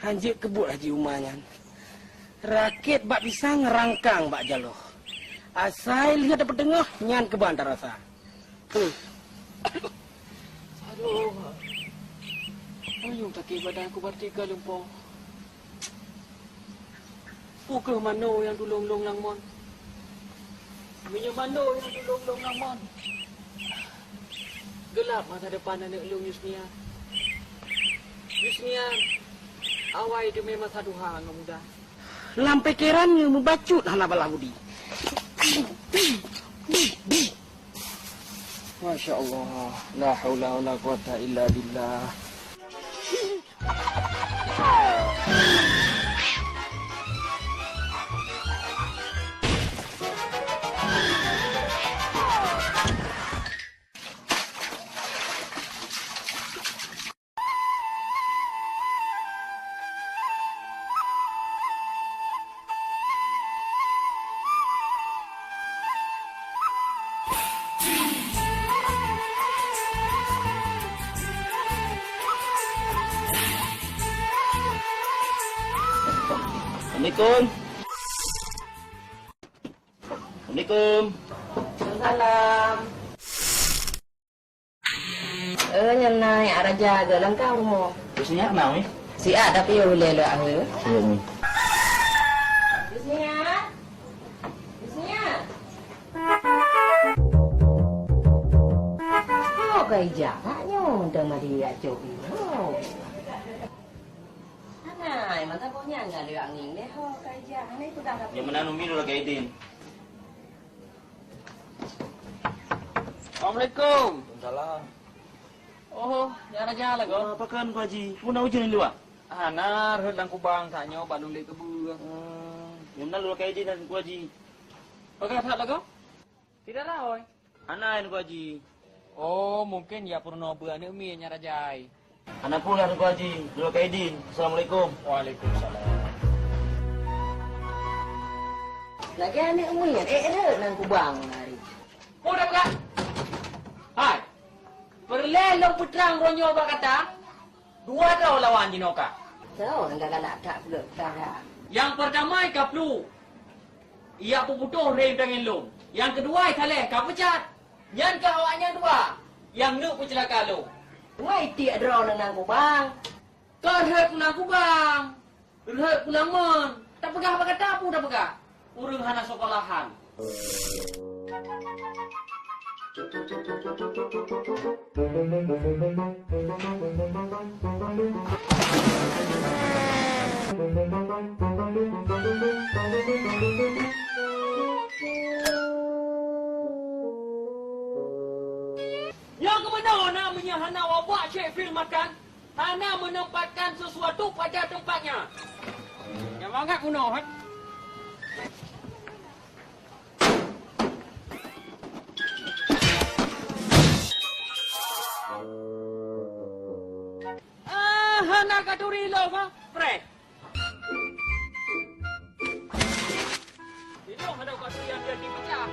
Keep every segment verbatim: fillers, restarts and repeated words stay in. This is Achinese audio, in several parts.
Hanjeuet keubuet Haji Uma nyan. Rakét bak pisang, rangkang bak jaloh. Asai lheueh tapeuteungoh, nyan keuban tarasa. Aduh. Aduh. Manyueng sakét badan ku, bak tika lumpoe. Peu kheueh mano nyang tulông lôn lam mon? Meunyoe mano nyang tulông lôn lam mon, geulap masa depan aneuk lôn Yusnia. Yusnia, awai teumé masa tuha ngon muda. Lam pikeran nyoe mubacut hana balaih budi. Masya Allah, la haula wala quwata illa billah. Assalamualaikum. Assalamualaikum. Waalaikumsalam. Eh, nyan na, ya, raja ke langkah rumoh. Terus nyak mau, eh? Siap, tapi ya boleh lah, eh. Iya, ni. Terus nyak. Terus nyak. Oh, kai jahat nyoe, dah mari acok ni. Oh. Hana, mata boh nyan enggak ada angin deh, ho, kai jahat. Hana ikut dah. Yang mana Umi dulu, Kaidin? Assalamualaikum. Waalaikumsalam. Oh, ya raja lah kau. Apa kan, Pak Haji? Pun nak hujan di luar? Ah, na rhot lam kubang, tanyoe bak lôn lé keubu. Hmm, yang mana lu kayak di dan Pak Haji? Peugah that lah kau? Tidak tahu, eh. Hana, Pak Haji. Oh, mungkin ya peurunoe beu aneuk miet nyan raja ai. Hana peue lah, Teungku Haji. Nyoe ka idin. Assalamualaikum. Waalaikumsalam. Lagèe aneuk muet, eh, eh, nan kubang hari. Peue tapeugah? Hai. Peureulèe lôn peutrang uroe nyoe bak gata, dua droe lawan jinoe ka. Soe nyang galak that peuleueh gata? Nyang peurtama i Kaplu, i jak peuputôh rèng tangen lôn. Nyang keudua i Saleh ka peucat. Nyan keuh awaknyan dua nyang neuk peuceulaka lôn. Wai tiek droeneuh nan kubang. Kon rhot u nan kubang, rhot u lamon. Tapeugah bak gata peue tapeugah? Ureueng hana seukolahan. Nyang keumeunong na meunyoe hana wabak cek fil makan, hana menempatkan sesuatu pada tempatnya. Nyang mangat bunoe, eh? Ah, hana katuri lom, ha? Preh. Ilong hana katuri yang dia dipecah.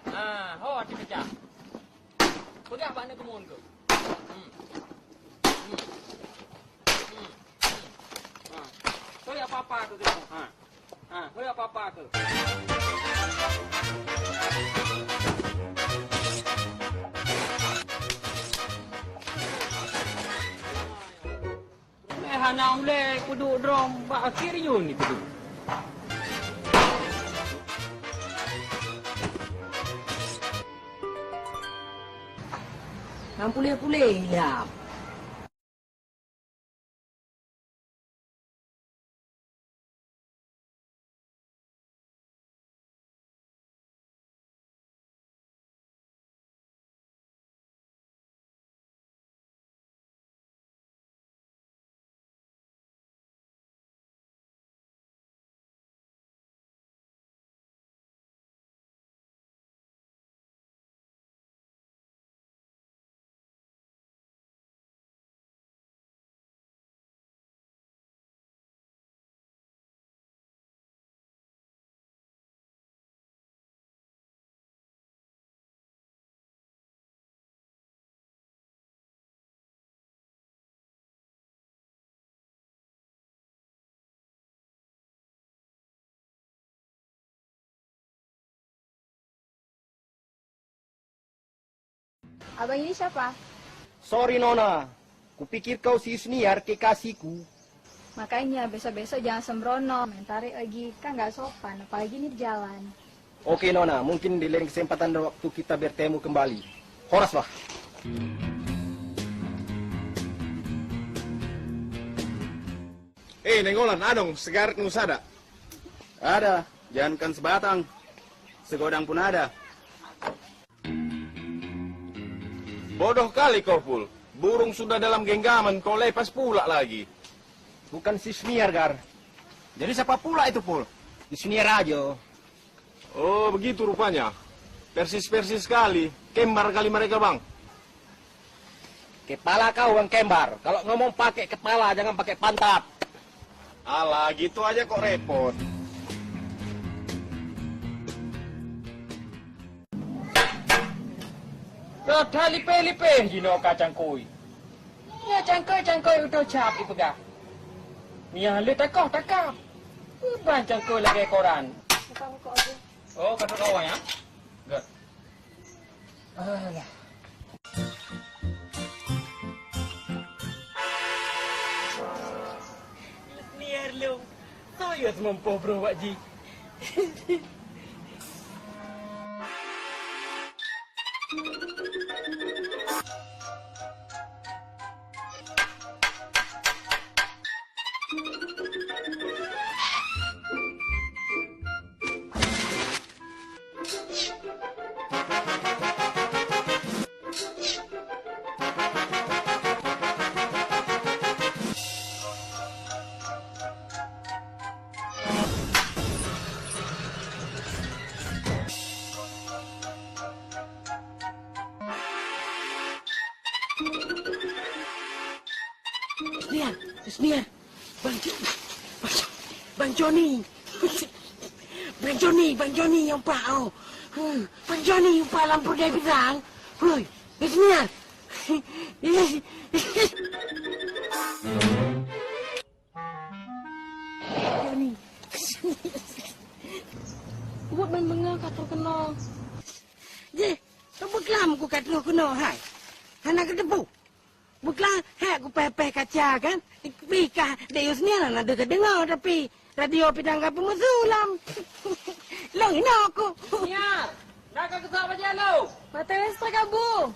Ah, ho, dipecah. Peugah bak aneuk keumuen keuh. Hmm. Hmm. Hmm. Hmm. Ha. Keu apa-apa keuh keunoe. Ha. Ha, keu apa-apa keuh. Ulèe hana ulèe peuduek droe bak akhé reunyeun ni peuduek. Nyang puléh-puléh ilap. Abang ini siapa? Sorry, Nona. Kupikir kau si Yusniar kekasihku. Makanya besok-besok jangan sembrono, main tarik lagi. Kan nggak sopan, apalagi ini di jalan. Oke, Nona. Mungkin di lain kesempatan dan waktu kita bertemu kembali. Horas, bah. Eh, Nainggolan, adong sigaret ngon usa ada? Ada, jangankan sebatang, segodang pun ada. Bodoh kali kau, Pul. Burung sudah dalam genggaman, kau lepas pula lagi. Bukan si Yusniar, Gar. Jadi siapa pula itu, Pul? Si Yusniar aja. Oh, begitu rupanya. Persis-persis sekali. Kembar kali mereka, Bang. Kepala kau yang kembar. Kalau ngomong pakai kepala, jangan pakai pantat. Alah, gitu aja kok repot. Rot that lipéh-lipéh jinoe ka cangkôi. Nyan cangkôi-cangkôi utoe cap ipeugah. Nyan lé takoh takab. Uban cangkôi lagèe koran. Oh, ka trok awai, ya? Good. Alah. Liar lom. Saya semampu bro Wak Ji. Yusniar, Yusniar. Bang Jo-, Bang Jo-, Bang Joni. Bang Joni, Bang Joni nyang pah, oh. Huh, Bang Joni nyang pah lam peureudai pisang. Hui, Yusniar. Joni. Buet ban beungoh ka troh keunoe. Jih, keubeuklam ku ka troh keunoe, hai. Hana kateupeue. Beuklam, hai, kupéh-péh kaca, kan? Pih kah, Dek Yusniar hana deuh kadeungoe, tapi radio pih dang ka peumeusu lom. Lôn inoe ku. Yusniar, na ka geusak bajèe lôn? Batèe listrik, Abu.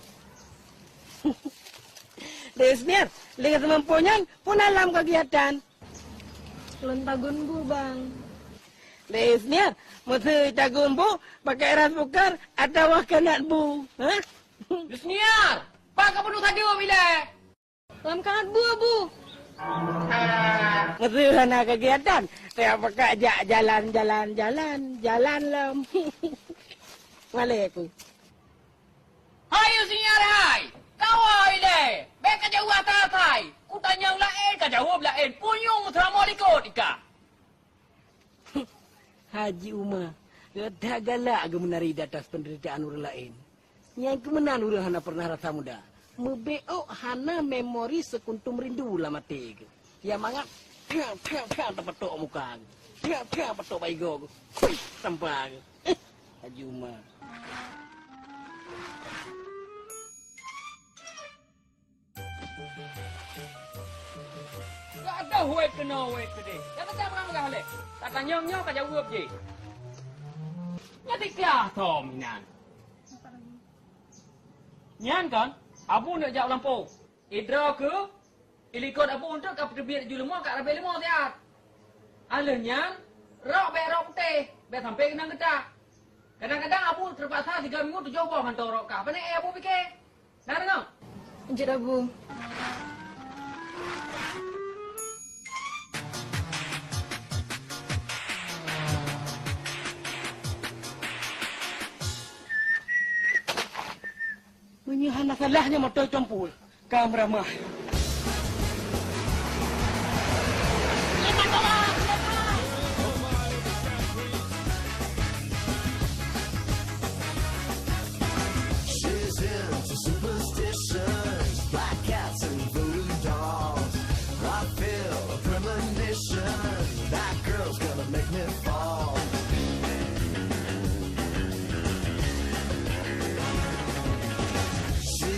Dek Yusniar, lé seumampu nyan, peue na lam kegiatan? Lôn tagun bu, Bang. Dek Yusniar, meuseu tagun bu, pakai rice cooker atawa kanat bu, ha? Yusniar, pakon ka bunoe sadeue ilèe? Lam kanat bu, Abu. Meuseu hana kegiatan, saya peuka jak jalan, jalan, jalan, jalan lom. Malèe ku. Hai Yusniar hai! Kawa ilèe! Bèk kajaweueb asai-asai! Kutanyong laén, kajaweueb laén, punyueng seuramoe likot ika! Haji Uma, gata galak geumeunari di atas peundeuritaan ureueng laén. Nyang keu meunan ureueng hana peureunah rasa muda. Meubeuôk hana memori seukuntum rindu lam até geuh. Ya mangat, piang, piang, piang, tapatok muka geuh. Piang, piang, patok bak igoe geuh. Pih, tampa geuh. Eh, Haji Uma. Gadoh wét keunoe wét keudeh. Nyang teuka meugah-meugah lé. Tatanyong nyoe kajaweueb jih. Nyan tika tom inan. Nyan kon, Abu neuk jak u lampôh. Idroe keuh, ilikot Abu eunteuk ka peuteubiet ju leumo ka rabée leumo siat. Ah lheueh nyan, rok bèk rok putéh, bèk sampoe keunong geutak. Kadang-kadang Abu teupaksa sigoe minggu tujoh boh mantong rok kah. Pane éh Abu pike? Na deungoe? Jeuet, Abu. Meunyoe hana salah nyoe moto Teungku, ka meuramah. She's into superstitions, black cats and voodoo dolls. I feel a premonition, that girl's gonna make me fall. She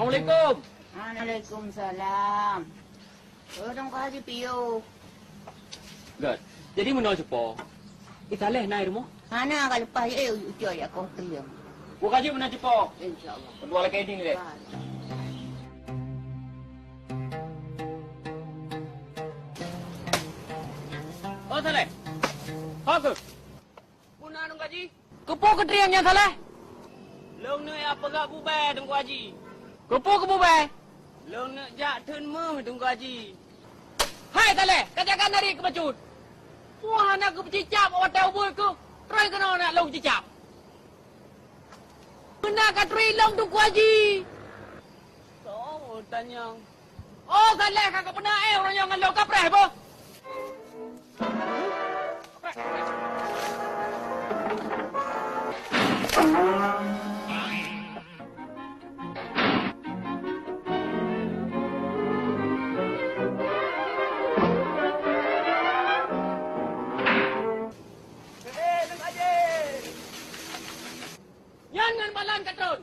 Assalamualaikum. Waalaikumsalam. Oh, Teungku Haji piôh. Gét. Jadi meunoe cupo. I Saleh na i rumoh? Hana, ka leupah, eh, ucok jak kong tu ya. Teungku Haji meunoe cupo. Insya Allah. Berdua lagi ini deh. Baik. Oh, Saleh. Ho keuh? Peue na, Teungku Haji? Keupeue keutrieng nyan, Saleh? Lôn neuk jak peugah bubé, Teungku Haji. Keupeue keu bubé? Lôn neuk jak theun méuh, Teungku Haji. Hai, Saleh, ka jaga nari keu bacut. Peue hana keu peucicap watée ubit keuh, trok keunoe nak lôn cicap. Peue na ka trok lôn, Teungku Haji. Soe tanyong? Oh, Saleh, ka keupeuna, eh, ureueng nyoe ngon lôn kapreh boh. Nyan ngon balan ka trôn.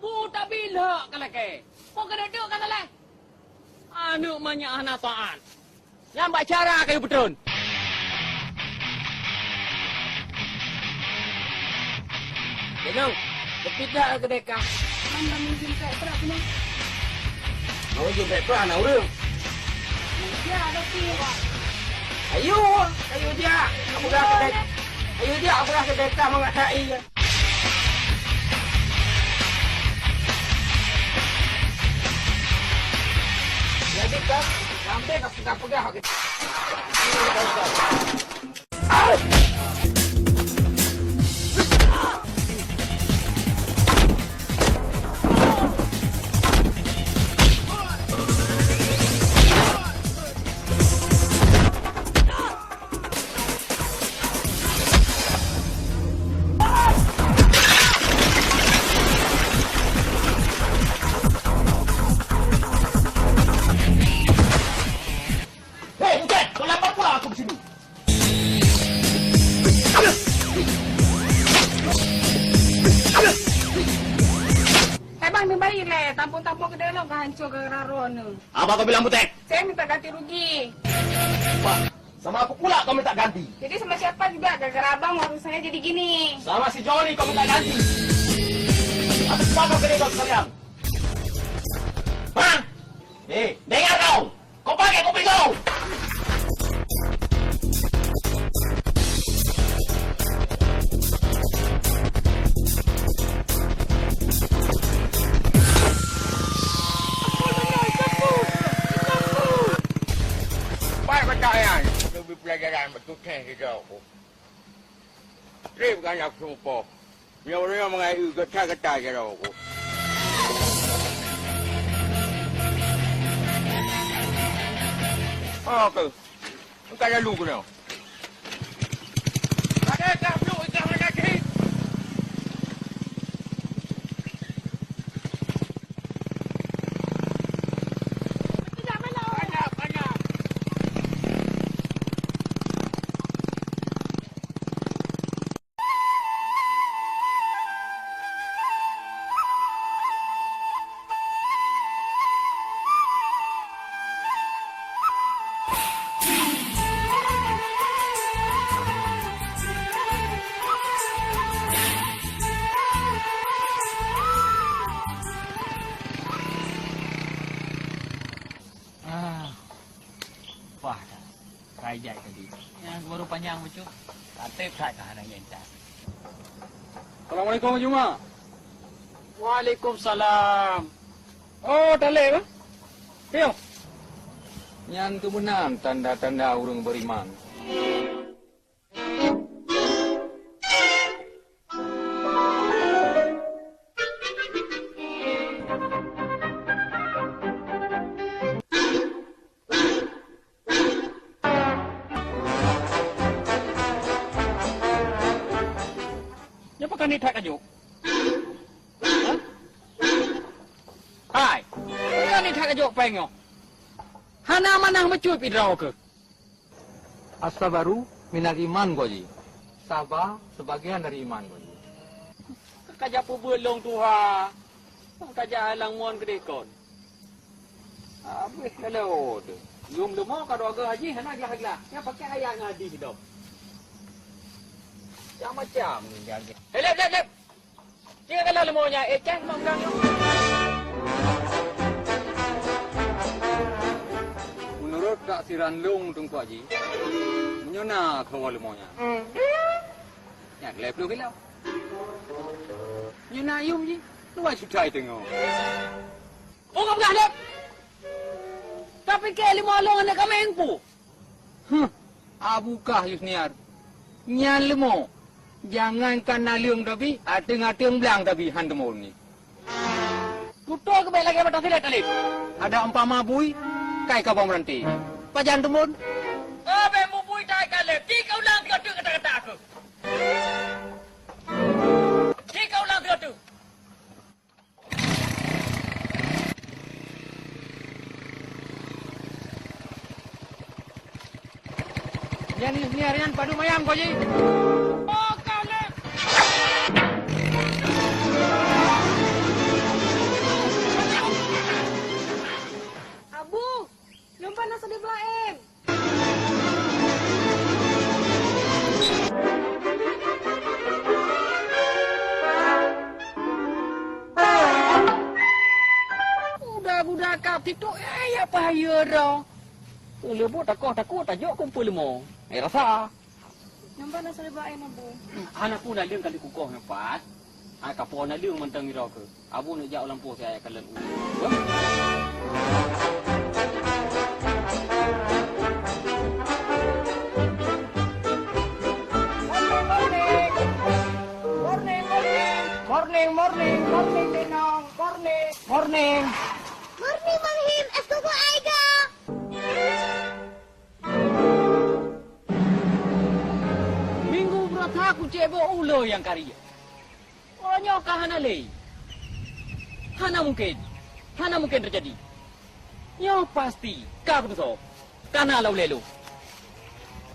Bu tabi lhok ka lakée. Peue keuneuk duek ka Saleh? Aneuk manyak hana taát. Nyan bak cara kayue peutrôn. Denong, teupit dak keudeh kah? Man kami jimpék prak keunoe. Mau jimpék prak aneuk ureueng. Ya, ada sih. Ayo, ayo jak. Apeugah keu beta. Ayo jak, apeugah keu beta mangat hai. Jadi kan, sampai ka peugah-peugah. Hei, butet! Kau lambat pula aku di sini. Eh, bang, ni baik leh. Tampung-tampung kedai lo ka hancur gara-gara droeneuh. Apa kau bilang, butet? Saya minta ganti rugi. Wah, sama aku pula kau minta ganti. Jadi sama siapa juga, gara-gara abang warung saya jadi gini. Sama si Joni kau minta ganti. Aku bakar kedai kau sekalian. Hah? Eh, dengar kau! Kau pakai kuping kau! Baik, baik, baik. Lebih pelajaran betul, kan, kita. Trép gata seurupoh. Nyoe ureueng mangat eu gata-gata jaroe ku. Oh, keu. Engka lalu keunoe. Ada tak blok ikan mana cit? Banyak, banyak. Ah, pah dah. Kai jai tadi. Nyang baru panyang bacut. Ka trép that ka hana nyang intat. Assalamualaikum, Haji Uma. Waalaikumsalam. Oh, Taleb, eh? Piôh. Nyan keuh meunan tanda-tanda ureueng beriman. Nyoe pakon nithat kajok? Hah? Hai, pakon nithat kajok péng nyoe? Hana manah meucut pih droe keuh. As-sabaru minal iman, Geuhaji. Saba sebagian dari iman, Geuhaji. Ka jak peubeuet lôn tuha. Ka jak alang mon keudeh kon. Habéh lalu tu. Yum leumo ka dua gah haji hana glah-glah. Nyan pakai ayat ngon hadih dok. Macam-macam ni jaga. Hei, lep, lep, lep. Cik kala leumo nyan, eh, cah mak udang nyoe. Meunurot Kak Siran Long Teungku Haji, meunyoe na kawa leumo nyan. Nyan lhèe ploh kilo. Nyoe na yum jih, dua juta teungoh. Oh, ka peugah lé. Ka pike leumo lôn aneuk kaméng pu. Huh, Abu Kah Yusniar. Nyan leumo. Jangankan naleueng tabi, ateueng-ateueng blang tabi han teumon ni. Tutoe keubiet lagèe mata silét taleb. Ada umpama bui, kai ka bang meurante. Pajan teumon? Oh, bèk mubui tai ka lé. Ci ka ulang tiga teuk kata-kata aku. Ci ka ulang tiga teuk. Nyan, nyan, nyan, padum ayam kau ji. Oh, ka lé. Abu, lôn panas di Blaim. Guda-guda kap titok, eh, ya payah ro. Leubeh takoh takot tajok kumpul leumo. Eh, rasa. Nampak nak salah baik, Abu. Hana pun naleueng kali kukoh nyoe pat. Ai kapo naleueng mantong ngira ke. Abu neuk jak u lampôh si ayah kalon u. Morning, morning. Morning, morning, morning, Denong. Morning, morning. Morning, Bang Him. Es koko ai ga? Minggu beurata kucék boh uleue nyang kari. Uroe nyoe ka hana lé. Hana mungken. Hana mungken teujadi. Nyoe pasti ka keutusoe. Ka na lam ulèe lôn.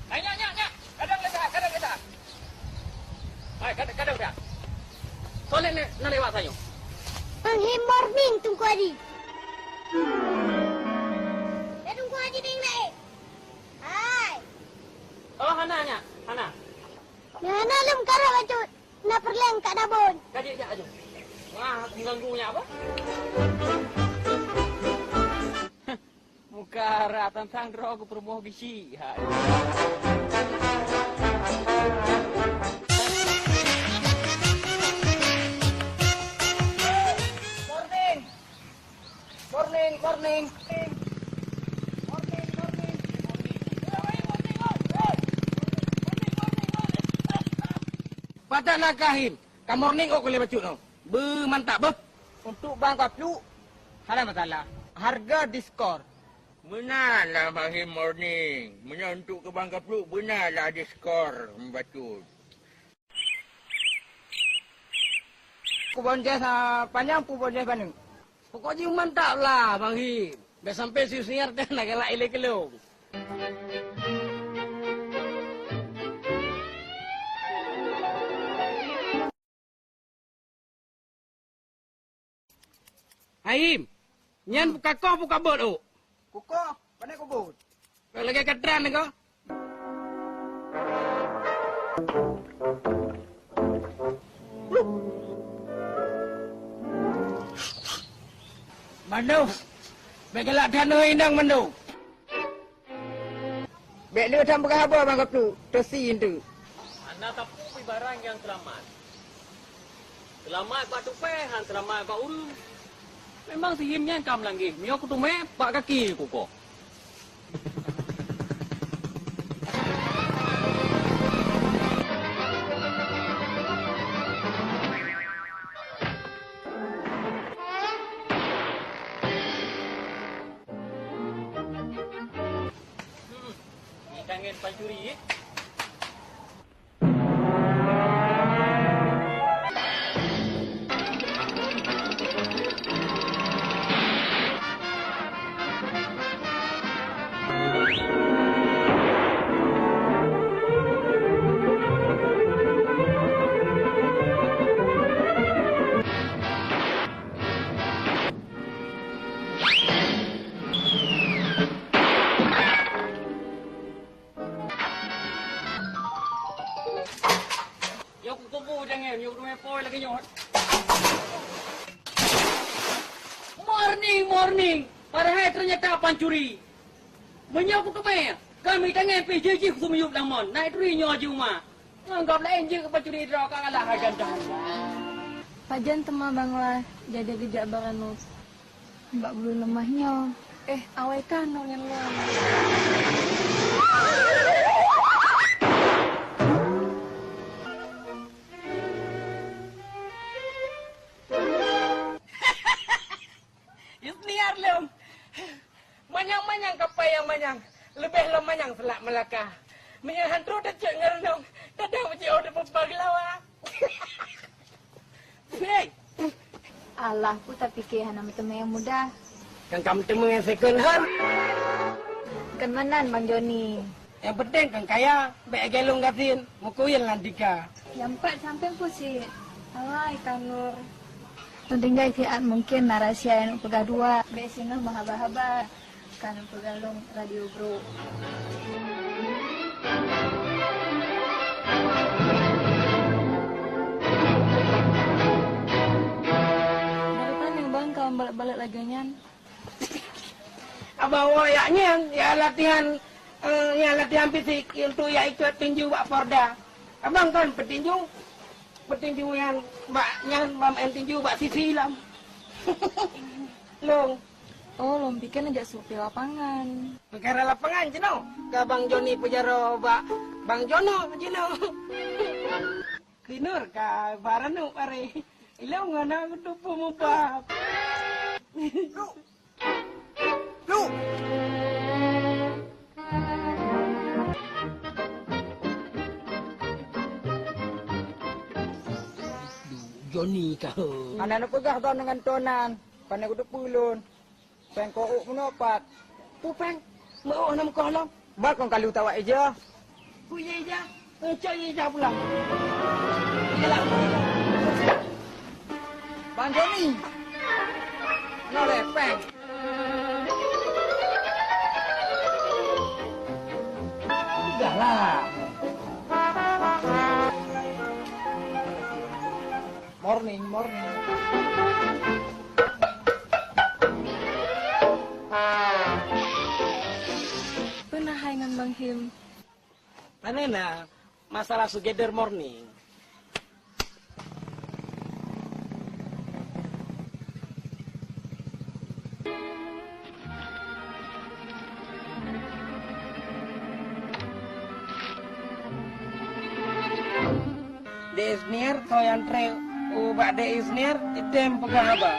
Hai, nyak, nyak, nyak. Kadang lé that, kadang lé that. Hai, kadang, kadang that. Solet na lewat sayoe. Peuhimor ning Teungku Haji. Ya, Teungku Haji ning naik. Hai. Oh, hana, nyak. Hana. Nyan hana lom karap bacut. Na peureulèe ka dabon. Ka jijak aju. Wah, mengganggu nyak apa? Muka rata tantang droe ku peurumoh gisi. Hai. Morning. Morning, morning. Morning, morning. Patak na kahim. Ka morning ôk lé bacut nyoe. Beu mantap beuh. Untuk bang kapluk, hana masalah. Harga diskor. Meunan lah Bang Him morning. Meunyoe untuk keu bang kapluk, beuna lah diskor bacut. Pubon jeh, ah, panyang pubon jeh baneuk. Pokok jih mantap lah, Bang Him. Dah sampai siusiar dah nak galak ilé kelong. Haim, nyan kakoh buka bot ôk. Kukoh, pane kubot? Lagèe katran niko. Mandum, bèk galak that neu inong mandum. Bèk lé that peugah haba bang kapluk, teusi eunteuk. Hana tapeubi barang nyang seulamat. Seulamat bak tupée, han seulamat bak ureuëng. Memang si Him nyan ka meulanggeh, meunyoe kuteumé bak kaki kukoh. Hmm, ni kangen pancuri, eh? Morning, morning. Padahai ternyata pancuri. Meunyoe kuteumé, kami tangai pih jih-jih kuteumiyueb lam mon. Naik turi nyoe jih uma. Ngon gob laén jih pancuri droe ka kalah hai ganteng. Pajan teuma Bang Lah jadi geujak baranoe bak buleuen leumah nyoe? Eh, awai ka nong nyan lom. Yusniar lom. Manyang-manyang kapai nyang manyang, leubeh lom manyang seulak Melaka. Meunyoe han trok teucok ngon reunong, kadang meujiôh teupeubang lawa. Hei! Alah, ku tapike hana meuteumé nyang mudah. Kan ka meuteumé nyang second hand. Kan meunan, Bang Joni. Nyang penting kan kaya, bèk lagèe lôn gasien, meukuyen lam tika. Nyang pat sampéng puséh. Alai, Kang Nur. Lôn tinggai siat, mungken na rahsia nyang peugah dua. Bèk singoh meuhaba-haba. Kan peugah lôn radio, Bro. Dari pane Bang ka balek-balek lagèe nyan? Abang woe jak nyan, jak latihan, eh, jak latihan fisik untuk jak ikot tinju bak Porda. Abang kan peutinju, peutinju nyan bak nyan, bak maén tinju bak sisi lam. Lôn. Oh, lôn pike neujak survei lapangan. Peukara lapangan jinoe, ka Bang Joni peujaroe bak Bang Jono jinoe. Kinur ka baranoe bareh. Ilôn ngon na kuteupeu mubah. Lu! Lu! Joni ka. Hana neupeugah droeneuh ngon tonan, pane kuteupeu lôn. Péng keu ôk meunoe pat. Peue péng? Meu ôk hana meukoh lom. Ba kong kalu tawak ija. Peue ija? Eucok ija pulang. Iyalah. Bang Joni. Noleh péng. Udahlah. Morning, morning. Peue na hai ngon Bang Him? Pane na masalah together morning. Dek Isniar, soe nyang trép ubak Dek Isniar, item peugah haba.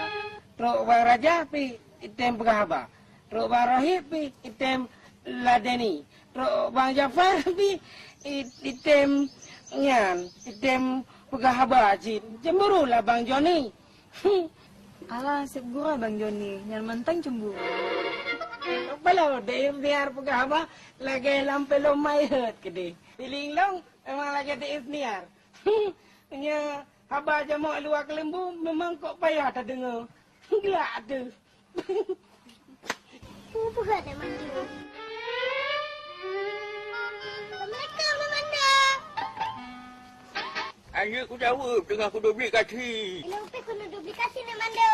Trok ubak Raja pih, item peugah haba. Trok ubak Rohib pih, item ladeni. Trok ubak Jafar pih, i-, item nyan, item peugah haba cit. Cemburu lah Bang Joni. Alah, seb gura Bang Joni, nyan mantong cemburu. Balo deh, biar peugah haba lagèe lam filem My Heart keudeh. Feeling lôn memang lagèe deh Isniar. Nya haba jamok luwa keuleumbu memang kok payah tadeungoe. Glak deuh. Peue peuhah Nek Mando? Assalamualaikum, Nek Mando. Anjeuet kujaweueb teungoh kudublikasi. Ilôn pih keuneuk dublikasi, Nek Mando.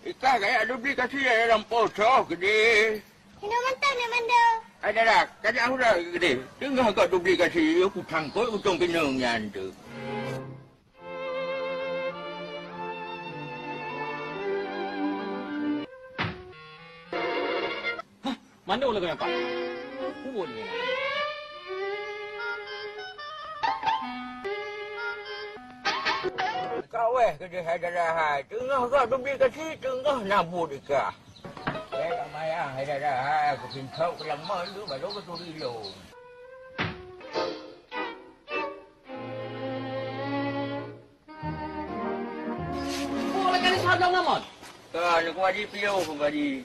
Ikah kajak dublikasi dalam poh soe keudeh. Hinoe mantong, Nek Mando. Ai dara, kajak hura keudeh. Teungoh kudublikasi, kusangkot utông pineung nyan teuk. Hah, mandum lagoe nyan, Pak? Ubon nyan. Kaweh keudeh hai dara hai, teungoh gak dublikasi, teungoh na buet ikah. Eh, tak payah hai dara hai, aku pintok keu lamon tu, baru aku turi lôn. Oh, lagèe ni salah lamon. Ka, ni Kong Haji piôh, Kong Haji.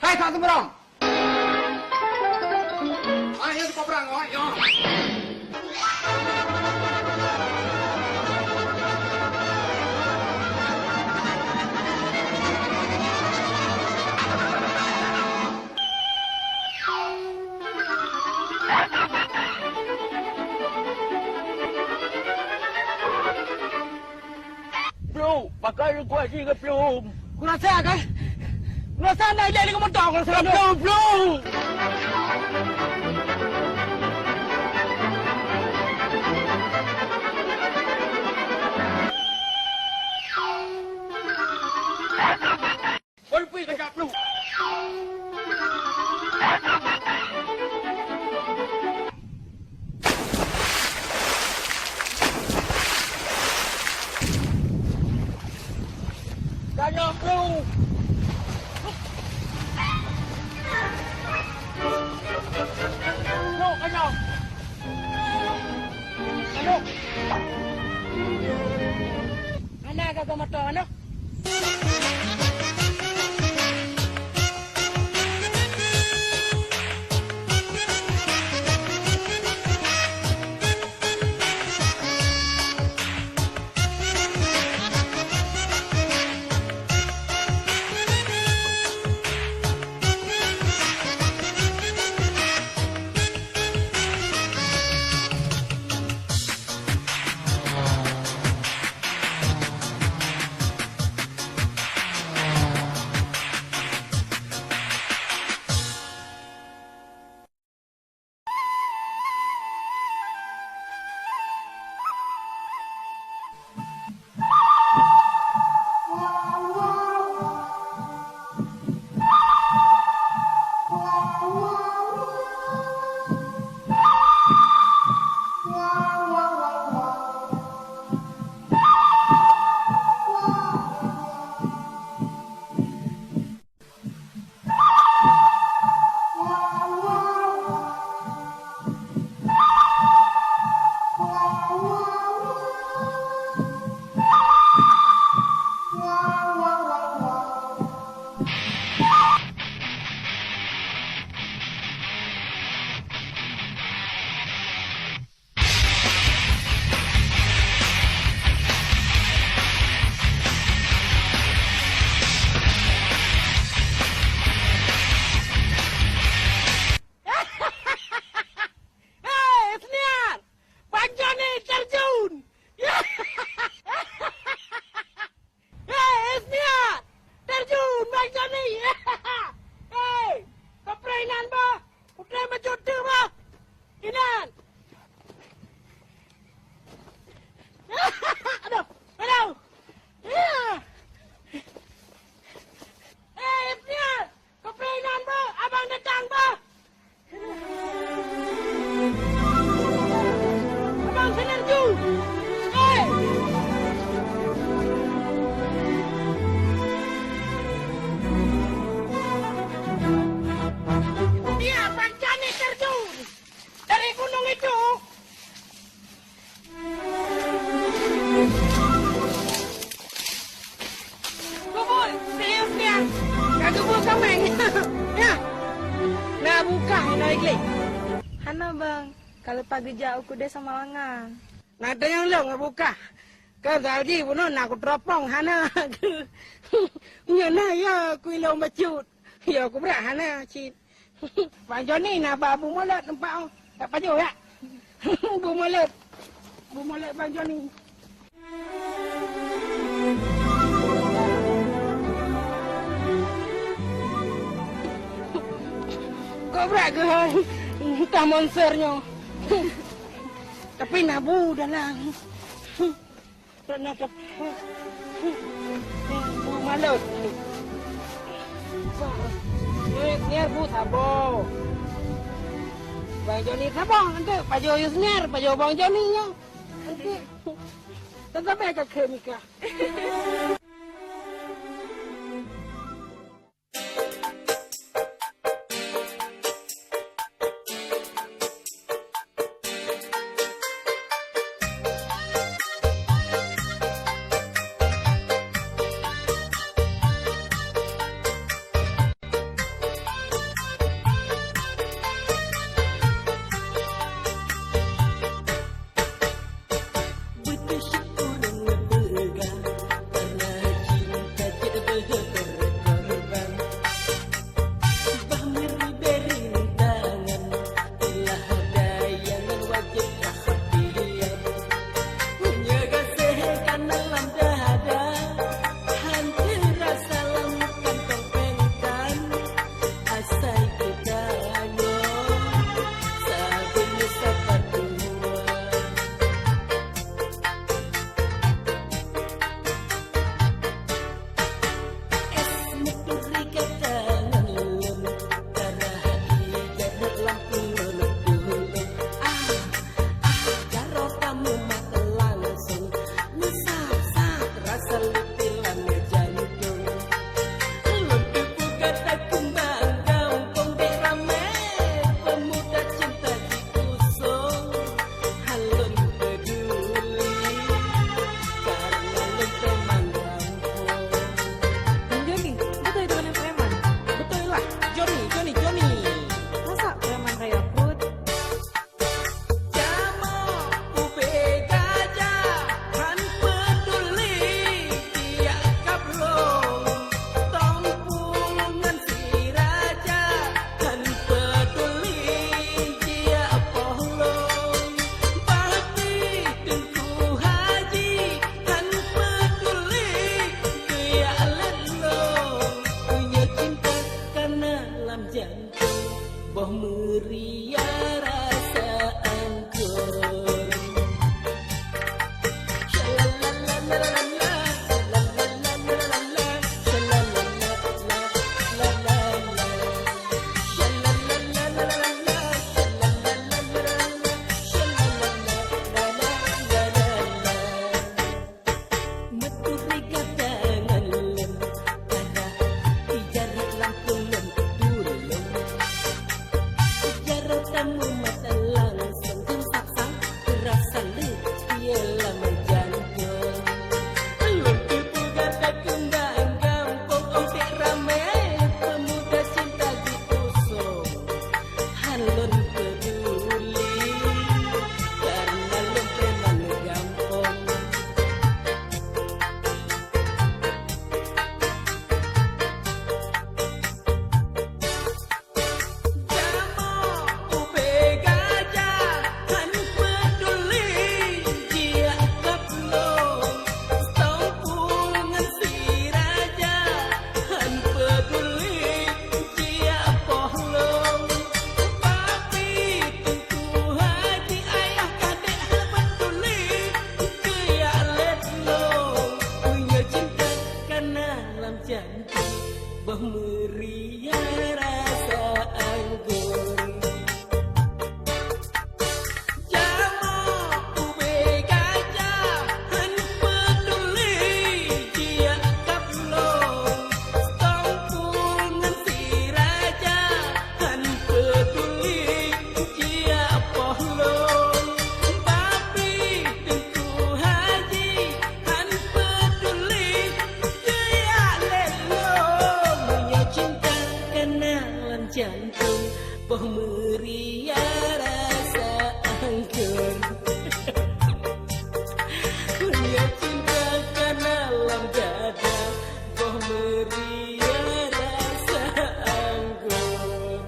Hai, Kak Seumrong! Nyoe sikobrang, oi, nyoe. Plueng, pakon lôn kuat jih keu plueng. Kurasa kan? Kurasa na ilèe lé moto, kurasa. Plueng, plueng. Oi, pih kacak plueng. Kacak plueng. Plueng, kacak. Aduh. Mana gaga motor, aduh? Hei, Isniar! Bang Joni terjun! Hei, Isniar! Terjun, Bang Joni! Hei, kapreh inan bah! Putéh bacut teuk bah! Inan! Aduh, aduh! Hei, Isniar! Kapreh inan bah, abang datang bah. Abang keuneuk ju. Hei. Dia pancani terjun dari gunung itu. Kubul, serius nyan. Ka kubul kaméng. Ya. Na bukah inoe gleh. Hana, Bang. Ka leupah geujak u keudè Samalanga. Na tanyong lôn na bukah. Kan saji bunoe na kuteropong hana. Nyoe na ya ku ilôn bacut. Ya kubrat hana cit. Bang Joni na ba bu mulod nampak oh. Tak pajoh ya. Bu mulod. Bu mulod Bang Joni. Kok brat geuhôi entah monster nyoe. Tapi na bu dalam. Pernah ke bu malot. Niat bu saboh. Bang Joni saboh nanti pajoh Yusniar, pajoh Bang Joni nyoe. Nanti tetap ka kemika. Jantung boh meuria rasa anggur. Meuturi gata ngon lôn, kada ijaroe lam keuleuen tulông. Jaroe tamumat langsông keu saksang, rasa lé ié lam jantung. Lôn teupeugah that keumbang gampông, ôh, bèk ramé peumuda cinta jiusông. Han lôn peuduli, kareuna lôn preman gampông. Jamoe ubé gajah, han peuduli, jiak kap lôn. Stong pul ngon si raja, han peuduli, jiak poh lôn. Tapi Teungku Haji, ayah kadek, han peuduli, jiak lét lôn. Meunyoe cinta kana lam jantung, boh meuria rasa anggur. Jamoe ubé gajah, han peuduli, jiak kap lôn. Stong pul ngon si raja, han peuduli, jiak poh lôn. Tapi Teungku Haji, han peuduli, jiak lét lôn. Meunyoe cinta kana lam jantung, boh meuria rasa anggur. Meunyoe cinta kana lam dada, boh meuria rasa anggur.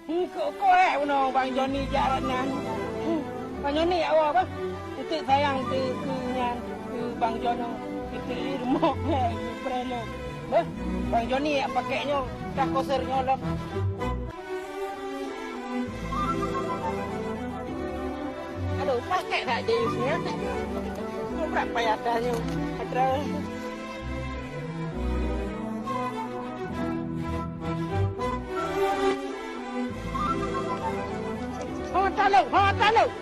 Hmm, kok, kok ék bunoe Bang Joni jak rot nyan. Hmm, Bang Joni jak woe bah. Eunteuk sayang teuh keu nyan, keu Bang Jono. Eunteuk lé rumoh ék geupreh lom. Beuh, Bang Joni jak pakèk nyoe, ka koser nyoe lom. Aduh, pakèk that jayus nyan. Kok brat payah that nyoe. Aduh. Ho taleueng, ho taleueng!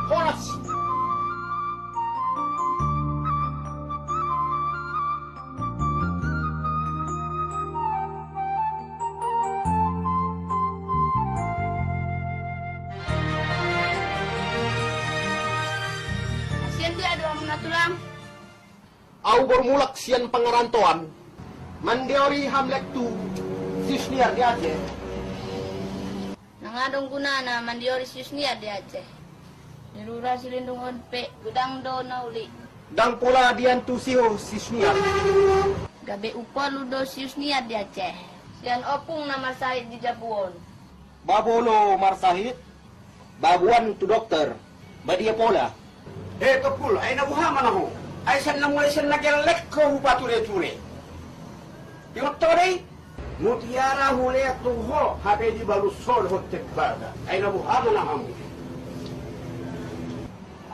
Horas! Sian dia dua muna tulang. Au beurmulak sian pangarantoan. Mandeuri ham lektu si Yusniar di Aceh. Nang adong guna na mandeuri si Yusniar di Aceh. Di lura silindong ôn pék, geudang do na ulik. Dang pula diantu siho si Yusniar. Gabé upo ludo si Yusniar di Aceh. Sian opung na marsahit di Japuon. Babolo marsahit, babuan tu dokter, badia pola. He Teupul, ai na buha meunaho? Ai sen na mulai sen na gelek keu uba ture-ture. Ingat to deh, mutiara hulée tuho habéh jibalu sol hot cek barga. Ai na buha meunaho?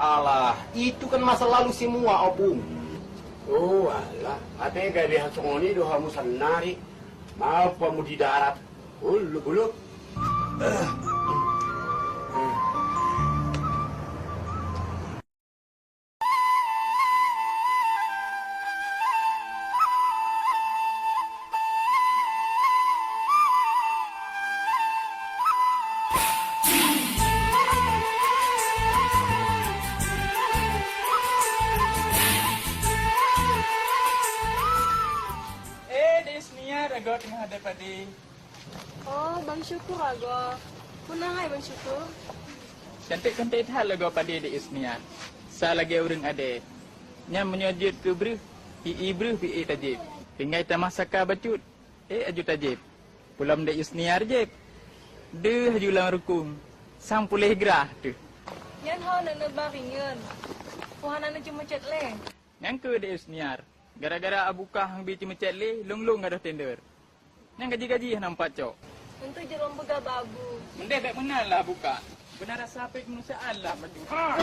Alah, itu kan masa lalu semua, Opung. Oh, alah. Habéh gabe hasongoni doha musanari. Maaf, Pak Mudi Darat. Uluk, uluk. Gob teungoh adé padé. Oh, Bang Syukur agoe. Peue na hai Bang Syukur? Cantik-cantik that lagoe padé di Isniar. Sa lagée ureuëng adé. Nyan meunyoe jeuet keu breuh, i-i breuh pi-i tajép. Tinggai tamah saka bacut, ék aju tajép. Pulom di Isniar jép. Deuh aju lam rukung. Sang puléh grah teuh. Nyan ho neuneuk ba ringeun. Peue hana neuceumeucét lé? Nyang keu di Isniar. Gara-gara Abu Kah nyang bi ceumeucét lé, lôn-lôn gadôh tender. Nyang gaji-gaji hana meupat cok. Untuk jeuet lôn peugah bak Abu. Meudeh bék meunan lah Abu Kah. Beuna rasa pih keumanusiaan lah maju. Ha!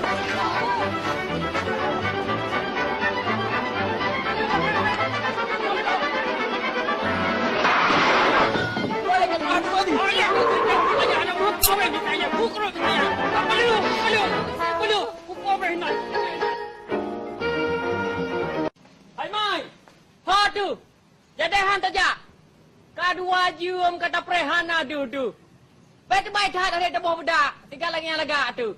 Hai mai! Ho tu! Jadeh han tajak! Ka dua jeuem ka tapreh hana deuh-deuh. Bék teubai that lé taboh beudak, tinggai lagée nyang lagak tu.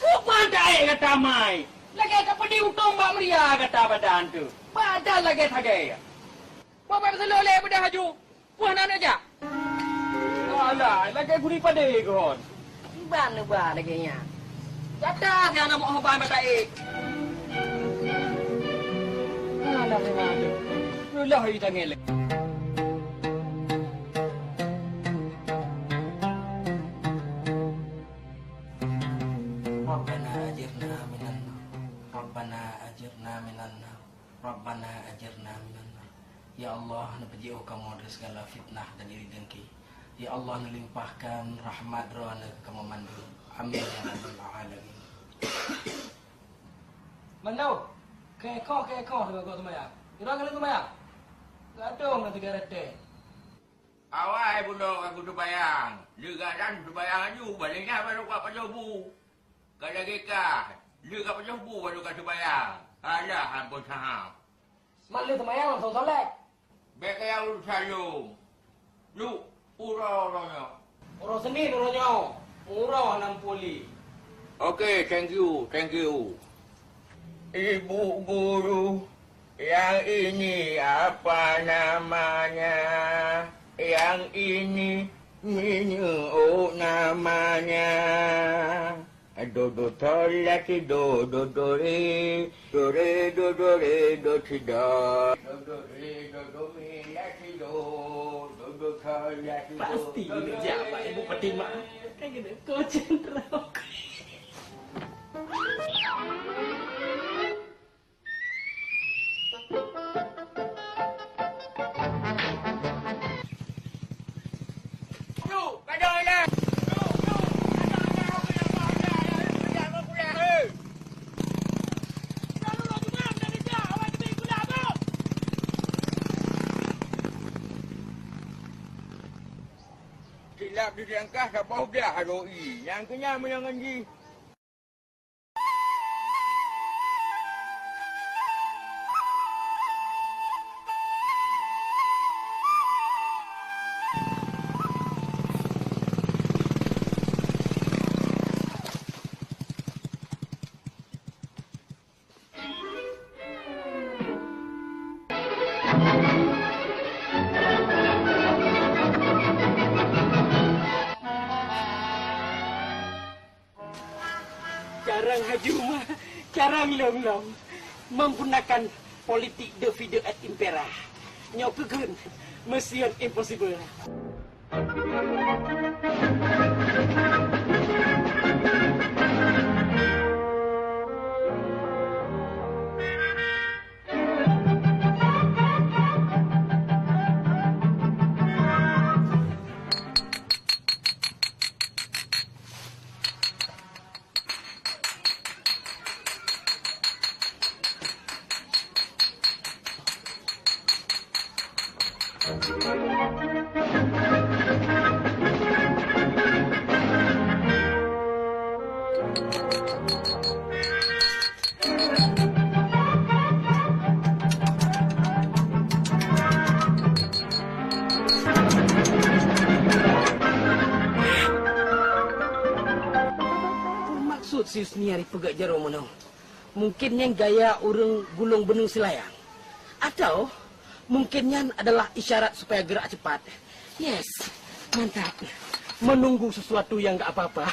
Kuban taék gata mai. Lagée ka peudi utông bak meuria gata badan tu. Badan lagée sagée. Bah bék meuseuleuh lé beudah aju. Peue hana neujak? Alah, lagée guri padé kon. Kiban neuba lagée nyan. Gata nyang na meu'oh ban mata ék. Alah, memang tu. Leulah ita ngelek. Rabbana ajirna minan nar. Rabbana ajirna minan nar. Rabbana ajirna minan nar. Ya Allah, neupeujiôh kamoe dari segala fitnah dan iri dengki. Ya Allah, neulimpahkan rahmat Droeneuh keu kamoe mandum. Amin ya rabbal alamin. Mandum, keu-keu, keu-keu sibagoe seumayang. Sidroe keuneuk seumayang? Gadong na tiga rete. Awai bunoe ka kuseumayang. Leugadan seumayang aju, baleng nyan baru ka pajoh bu. Ka lagée kah, lheueh ka pajoh bu baru ka seumayang. Alah, ampôn saham. Man lheueh seumayang langsong solek. Bék kaya ureuëng saleuem. Lu, uroe-uroe nyoe. Uroe Senin uroe nyoe. Uroe hana puli. Oke, thank you, thank you. Ibu guru, yang ini apa namanya? Yang ini minyeuk namanya. Do, do, sol, la, si, do, do, do, re. Do, re, do, do, re, do, si, do. Do, do, re, do, do, mi, la, si, do. Do, do, sol, la, si, do. Pasti do, do, re, jak bak Ibu Fatimah. Kan kena coach rock. Silap di langkah saboh blah aro ié. Nyang keunyan meunyoe ngon jih. Carang haju mah, carang lom-lom. Menggunakan politik divide et impera. Nyoe keukeuen, Mission Impossible. Si Husni nyang peugét jaroe meunoe. Mungkin nyan gaya ureuëng gulong beuneueng silayang. Atau mungkin nyan adalah isyarat supaya gerak cepat. Yes, mantap. Menunggu sesuatu yang nggak apa-apa.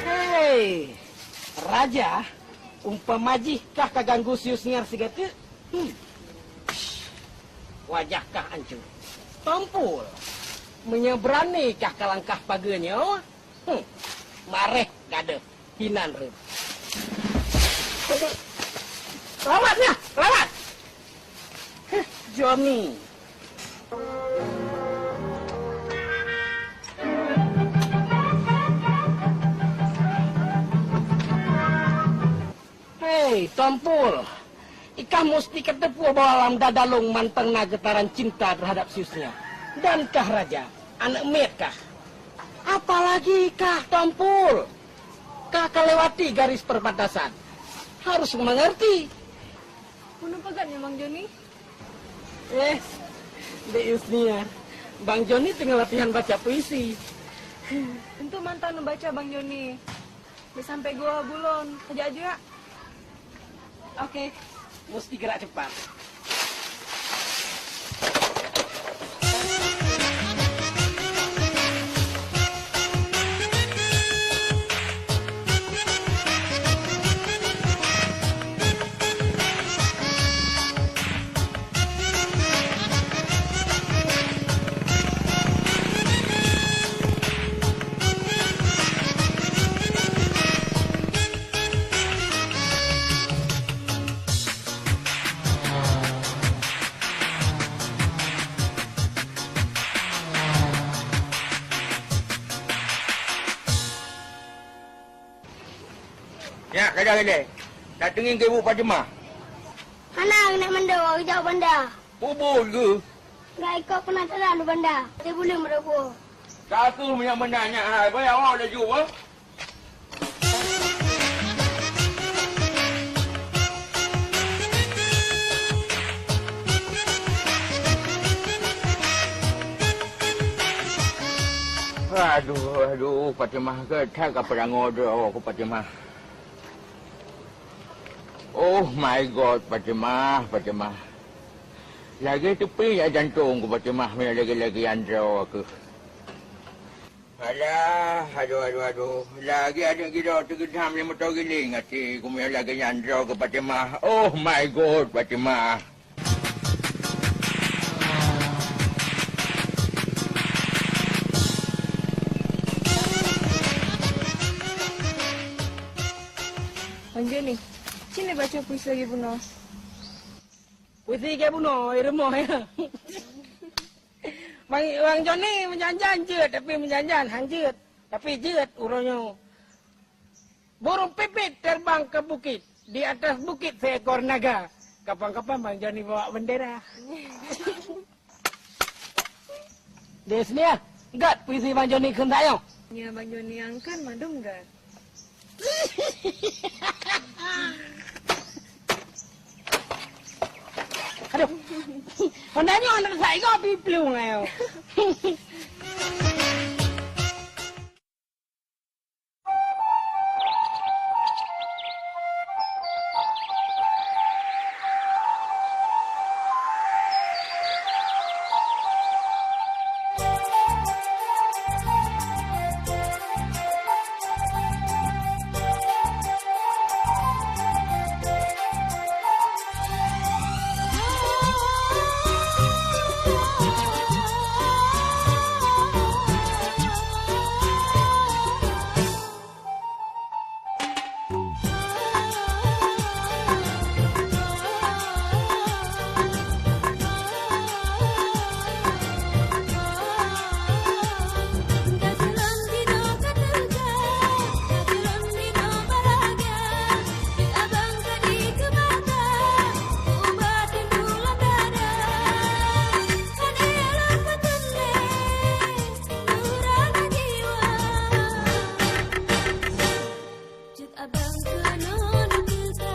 Hei, Raja, umpama jih kah ka ganggu si Husni sigateuk, hmm. Wajah kah ancu. Tompul, meunyoe beurani kah ka langkah pageue nyoe, hmm. Maréh gadôh hinan reuem. Lawat nyan, lawat! Heh, Joni. Hei, Tompul. Ikah musti kateupeue bahwa lam dada lôn mantong na geutaran cinta teuhadap si Husni. Dan kah Raja, aneuëk miet kah. Apalagi kah Tompul. Kah ka lewati garis perbatasan. Harus mengerti. Meunan peugah nyan, Bang Joni? Eh, Dek Yusnia, Bang Joni teungoh latihan baca puisi. Teuntu mantong neubaca, Bang Joni. Bèk sampai geuwoe buleuen, kajak-jak. Oke, musti gerak cepat. Nyak, ka dah ilèe. Tateungieng keu Ibu Fatimah. Hana, keuneuk mandum, geujak u banda. Peue buet keuh? Gak ikot peunataran u banda. Teubuleuen meureuboh. Ka keuh meunyo meunan nyak hai, beuy awak laju, beuy. Aduh, aduh, Fatimah, keu that ka peurangoe droe ku, Fatimah. Oh my God, Fatimah, Fatimah. Lagèe teupie jak jantông ku, Fatimah, meunyo lagèe-lagèe nyan droe keuh. Alah, aduh, aduh, aduh. Lagèe aneuk gidong teugeudam lé moto giléng até ku meunyo lagèe nyan droe keuh, Fatimah. Oh my God, Fatimah. Bang Joni, cit neubaca puisi lagèe bunoe. Puisi lagèe bunoe, i rumoh, ya. Bang, Bang Joni meujan-jan jeuet, tapi meujan-jan han jeuet. Tapi jeuet uroe nyoe. Burung pipit terbang ke bukit, di atas bukit seekor naga. Kapan-kapan Bang Joni bawa bendera. Dek Yusnia, gèt puisi Bang Joni kheun tanyoe. Nyo, Bang Joni nyang kheun mandum gèt. Aduh. Honda nyoe aneuk sai gob pi plueng ayo. Cit abang keunoe neuteuka.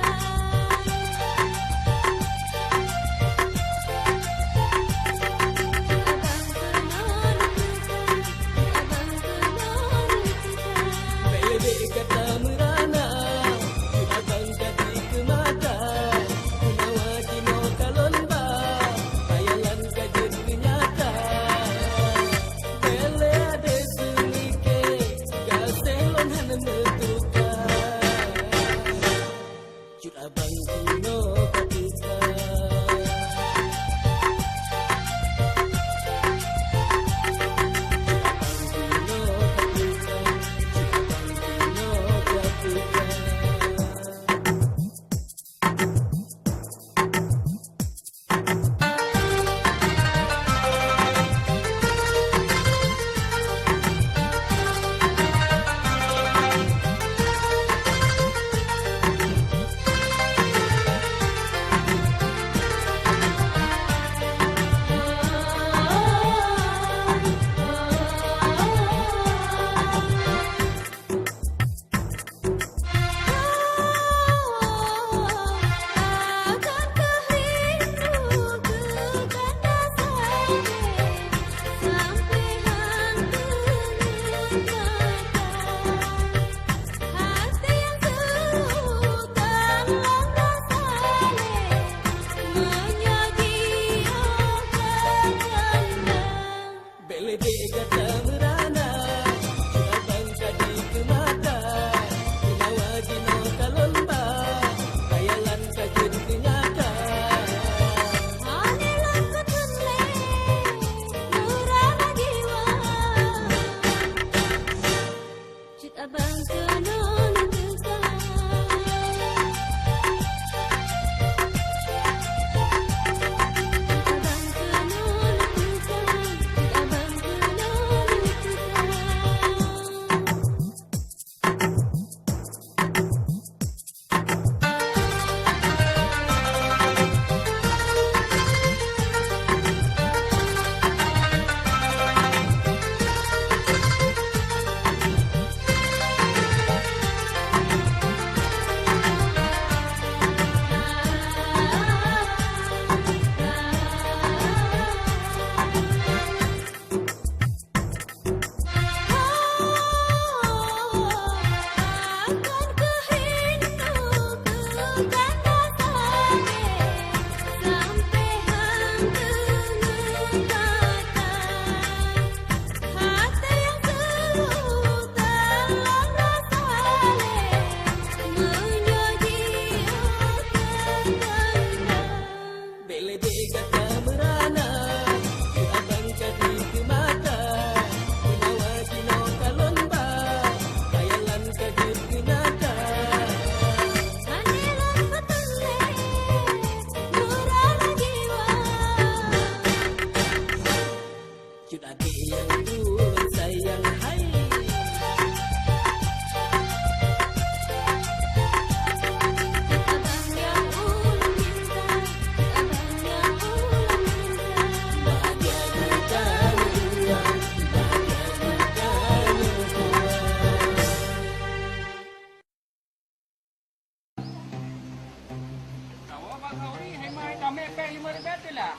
Khauri, hai mai, tamé péng lima ribèe teulah.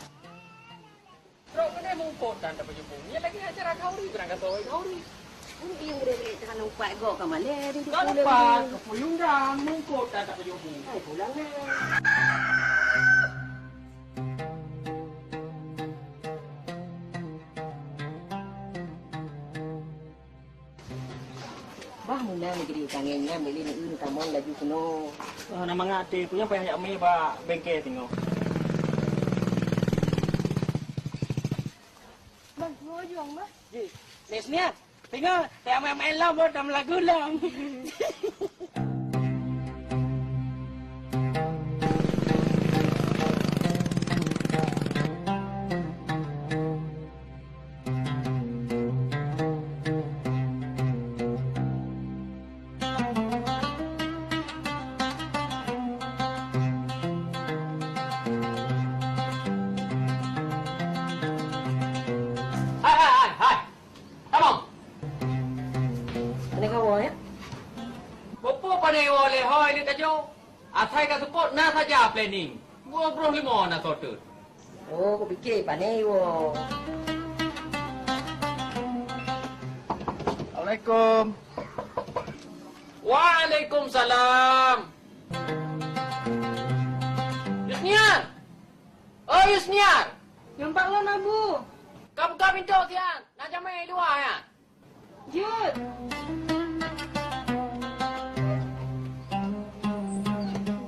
Trok keunoe mungkot tan tapajoh bu. Nyan lagèe acara khauri, beurangkat soe khauri. Ureueng inong geude-geude teuka numpak gob ka malèe di. Ka lupa, keu puyueng dan mungkot tan tapajoh bu. Hai pulang nah. Bah, meunan neugri tangai nyan, bèk lé neueu tamong laju keunoe. Oh, na mangat até, peue nyang payah jak mé bak bengke singoh. Bang, nyoe juang, Bang. Ji, Lesniat, singoh, tajak maén-maén lom, buet tam lagu lom. Hai, hai, hai, hai. Tamong. Pane kawoe, ya? Peue pane woe lé hôi lé tajo? Asai ka seupôt na saja planning. Dua ploh lima na soe teuk. Oh, kupike pane iwoe. Assalamualaikum. Waalaikumsalam. Yusniar! Oh, Yusniar! Nyoe bak lôn, Abu. Ka buka pintoe sian, na jamé i luwa nyan. Jeuet!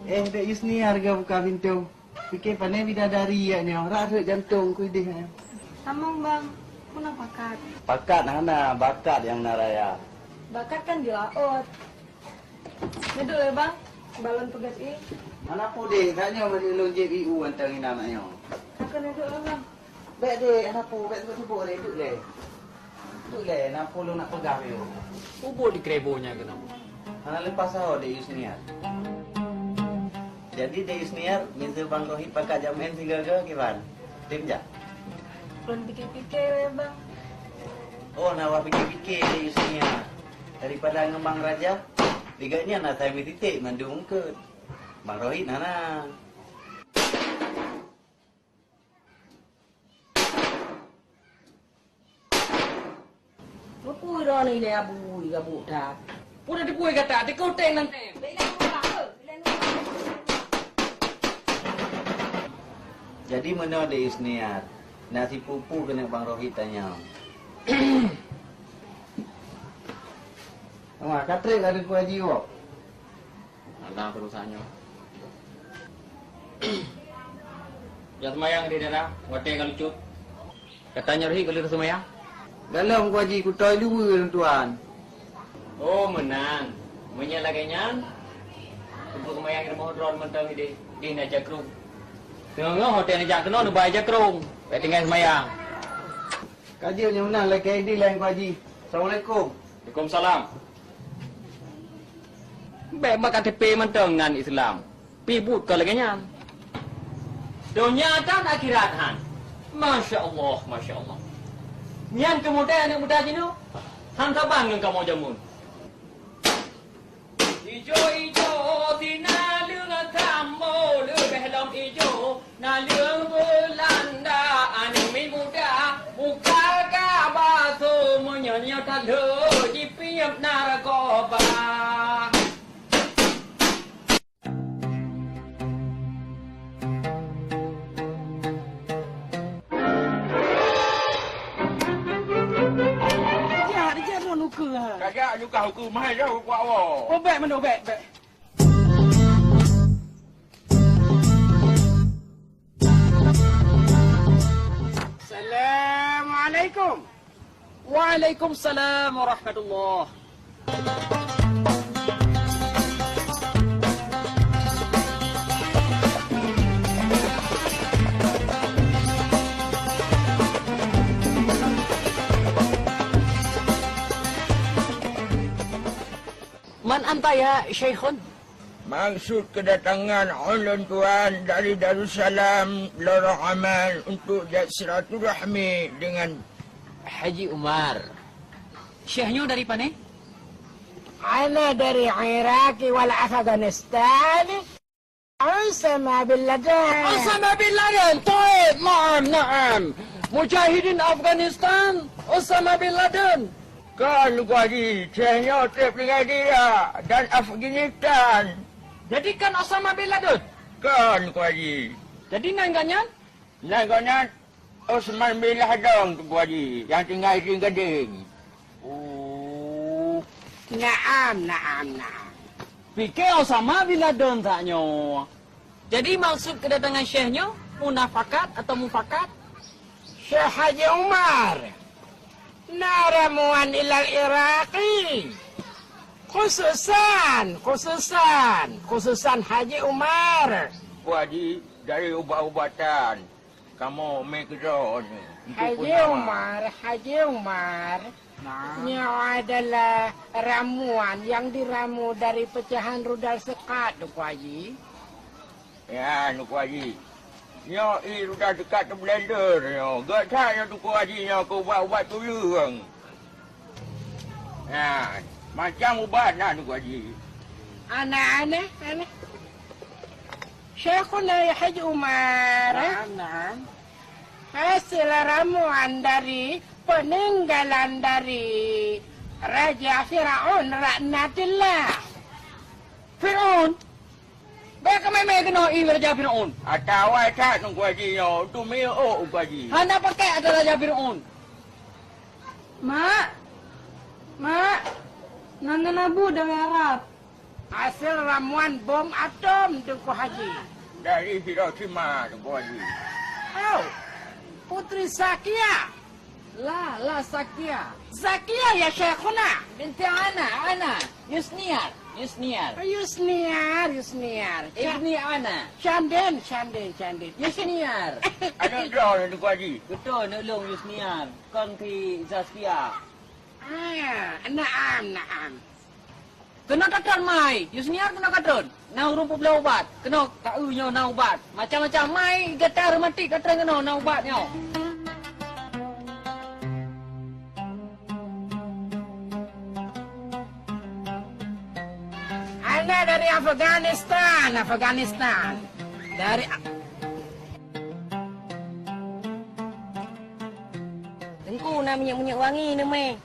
Eh, Dek Yusniar ka buka pintoe. Pike pane bidadari jak nyoe, rak rhot jantong kuideh nyan. Tamong, Bang. Peue na pakat? Pakat hana, bakat nyang na raya. Bakat kan jilaôt. Neuduek lé, Bang. Balon peugét i. Hana peue deh, tanyoe bari ulôn jieb ié u antang inan nyoe. Ka neuduek lé, Bang. Bèk deh, hana peue, bèk sibok-sibok lé, duek lé. Duek lé, na peue lôn nak peugah bak yue. Ubit di keureubo nyan keunoe. Hana leupah saho Dek Yusniar. Jadi Dek Yusniar, miseue Bang Rohit pakat jak meu'en sigoe-goe kiban? Tem jak? Lôn pike-pike lé, Bang. Oh, na wah pike-pike Dek Yusniar. Daripada ngon Bang Raja, di gobnyan asai meusitek mandum eungkôt. Bang Rohit hana. Meupui droeneuh ilèe Abu, digabuk that. Peue na teupui gata, teuka uteng nan tem. Jadi meunoe Dek Yusniar, na sipupu keuneuk Bang Rohit tanyong. Wah, ka trép ka Teungku Haji woe. Alah, peurusan nyoe. Jak seumayang di daerah, watèe ka lucut. Gata nyoe hi ka lheueh seumayang? Galom Teungku Haji, kutoe luweue lôn tuan. Oh, meunan. Meunyoe lagèe nyan, teupeu seumayang di rumoh droe mantong ideh, di na jakrong. Teungoh-ngoh watèe neujak keunoe neuba jakrong, bèk tinggai seumayang. Ka jeuet nyoe meunan, lakèe ideh lé Teungku Haji. Assalamualaikum. Waalaikumsalam. Bèk bak K T P mantong nan Islam. Pih buet ka lagèe nyan. Donya dan akhirat han. Masya Allah, masya Allah. Nyan keumudian aneuk muda jinoe han saban ngon kamoe jameun. Ijo-ijo sinaleueng tambo leubeh lom ijo. Naleueng Beulanda aneuk miet muda, muka ka baso meunyoe-nyoe talo jipiep narkoba. Rijak, rijak mon ukeue ha. Kajak nyukah ukeue mahai jauh kuat woe. Oh, bèk meunoe, bèk, bèk. Assalamualaikum. Waalaikumsalam warahmatullah. Man anta ya Syaikhun? Maksud kedatangan ulôn tuan dari Darussalam Lorong Aman untuk jak silaturahmi dengan Haji Umar. Syekh nyoe dari pane? Ana dari Iraq wal Afghanistan. Osama bin Laden. Osama bin Laden, taib, naam, naam. Mujahidin Afghanistan, Osama bin Laden. Kon, Teungku Haji, Syekh nyoe treb tinggai di Irak dan Afghanistan. Jadi kon Osama bin Laden? Kon, Teungku Haji. Jadi nan gobnyan? Nan gobnyan Osman bin Laden, Teungku Haji, nyang tinggai di Gadeng. Oh. Naam, naam, naam. Pike Osama bin Laden that nyoe. Jadi maksud kedatangan Syekh nyoe munafakat atau mufakat? Syekh Haji Umar, na ramuan ilal Iraqi. Khususan, khususan, khususan Haji Umar. Teungku Haji, dari ubat-ubatan. Kamoe mé keudroe nyoe. Haji Umar, Haji Umar. Nah. Nyoe adalah ramuan nyang diramu dari pecahan rudal sekat, Teungku Haji. Ya, Teungku Haji. Nyoe ie rudal sekat teublender nyoe. Gét that nyoe, Teungku Haji, nyoe keu ubat-ubat tuleueng. Nah, macam ubat na, Teungku Haji. Aneh, aneh, aneh. Syekhuna Haji Umar, eh? Naam, naam. Hasil ramuan dari peninggalan dari Raja Firaun laknatillah. Firaun? Bèk ka mé-mé keunoe ie Raja Firaun. Ata awai that, Teungku Haji, nyoe tu miyueb, Teungku Haji. Hana pakai ata Raja Firaun. Mak! Mak! Nan, nan abu dari Arab. Hasil ramuan bom atom, Teungku Haji. Dari Hiroshima, Teungku Haji. Oh, Putri Zakia. La, la Zakia. Zakia ya Syekhuna. Binti Ana, Ana. Yusniar, Yusniar. Yusniar, Yusniar. Ibni Ana. Canden, canden, canden. Yusniar. Aneuk droe, Teungku Haji. Beutôi, aneuk lôn Yusniar. Kon keu Zakia. Ah, naam, naam. Keunoe tatrôn mai, Yusniar keunoe katrôn. Na ureueng peubloe ubat, keunoe ka eu nyoe na ubat. Macam-macam mai gata reumatik katrôn keunoe na ubat nyoe. Hana dari Afghanistan, Afghanistan. Dari A-, Teungku, na minyeuk-minyeuk wangi neumé.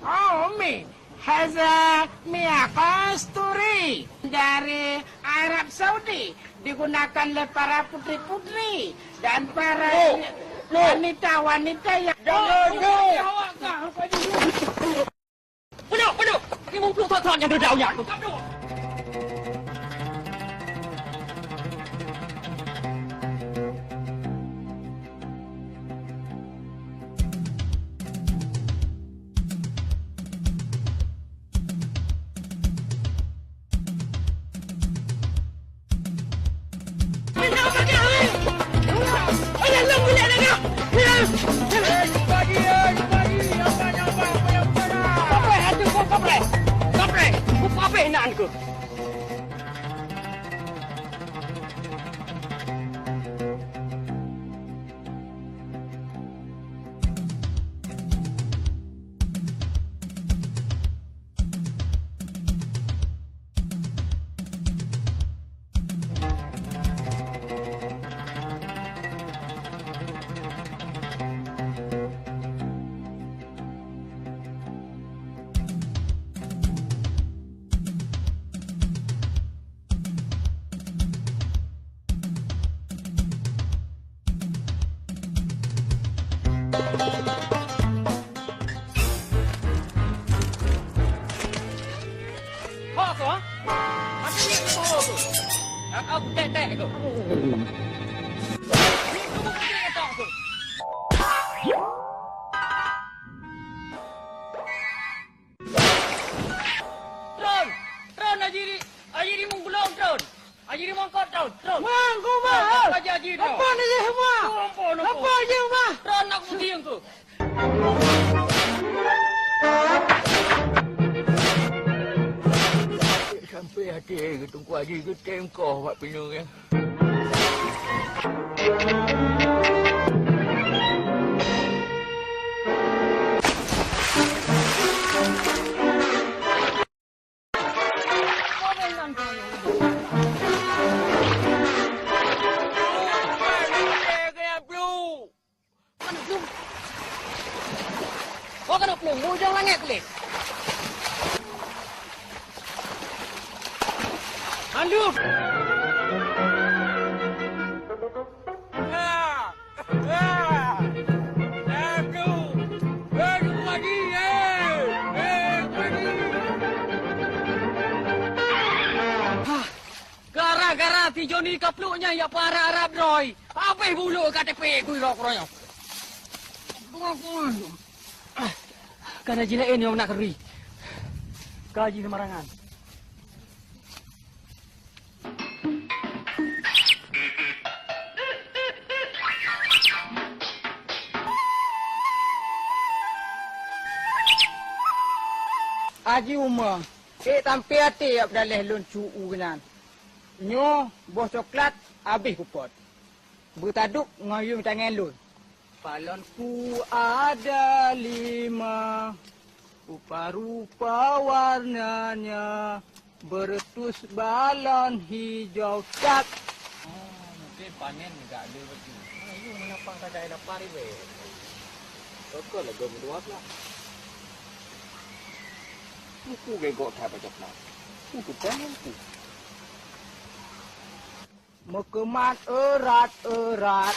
Oh, Umi, haza minyak kasturi dari Arab Saudi, digunakan oleh para putri-putri dan para wanita-wanita yang... Peunok, peunok! Limong ploh thon-thon nyang deuda nyan. Ho ko, ha? Mati ni ko ho ko. Nak aku tek-tek ko. Ni tu bukan tek tok ko. Tron! Tron, Haji Ri-, Haji Rimong Gulong, Tron! Haji Rimong Kot, Tron! Tron! Mang, ku, Mang! Tron, Haji, Haji, Tron! Apa ni, Mang? Tron, apa, apa? Apa ni, Mang? Tron, nak kudieng tu! Sampai hati, eh, Teungku Haji geutem koh bak pineung, ya. Ho keuneuk plueng, bujông langét kulét. Mandum. Ah! Ah! Aduh! Aduh, pagi, eh! Eh, pagi! Hah! Gara-gara si Joni kapluk nyan ya peuharab-harab droe. Habéh bulu K T P ku iro keroyok. Kana jilaén nyang nak keuri. Ka jiseumarangan. Aji Uma, ék sampoe até jak peudaleh lôn cu u keunan. Nyoe boh coklat habéh kupot. Beutadub ngon yum tangai lôn. Balonku ada lima, rupa-rupa warnanya, beretus balon hijau cak. Oh, mungkin panen gak ada berarti. Ayo menapang saja lapar ibu. Toko lego dua belas. Buku gegok tak baca pula. Buku panen tu. Meukeumah erat-erat.